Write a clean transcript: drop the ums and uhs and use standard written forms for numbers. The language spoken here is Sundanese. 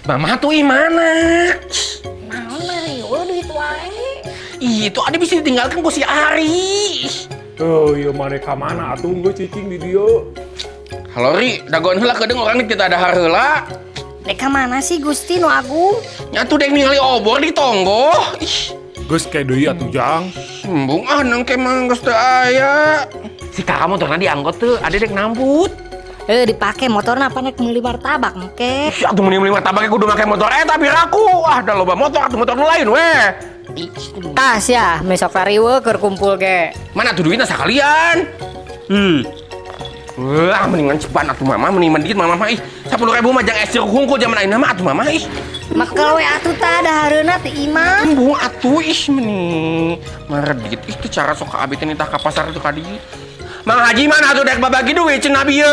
Mama tuh ih mana? Naon riweuh duit wae. Ih, itu ada bisa ditinggalkan ku si Ari. Oh, ieu maneh ka mana atuh geus cicing di dieu. Halo Ri, dagoan heula kedeung urang kita dahar heula. Dek ka mana sih Gusti nu agung? Nya tuh dek ningali obor di tonggoh. Ih, Geus ke deui atuh, Jang. Embung ah nengke mah geus teu aya. Si kakak motorna diangkut tuh, ada dek nambut. Eh, dipake motorna apa nek meuli martabak engke. Si atuh meuli martabak kudu make motor eta piraku. Ah, da loba motor atuh motor nu lain weh. Tas ya, besok riweuh keur kumpul ge. Mana tuh duitnya sekalian? Wah, mendingan ceban atuh Mama, mending mending Mama mah ih. 10.000 mah jang es jeruk hungkul zaman ayeuna mah atuh Mama ih. Mekel we atuh tah dahareuna ti imah. Embung atuh ih meni. Maredit ih teu cara sok ka abi teh nitah ka pasar itu ka dieu. Mang Haji mana atuh dek babagi duit cenah bieu.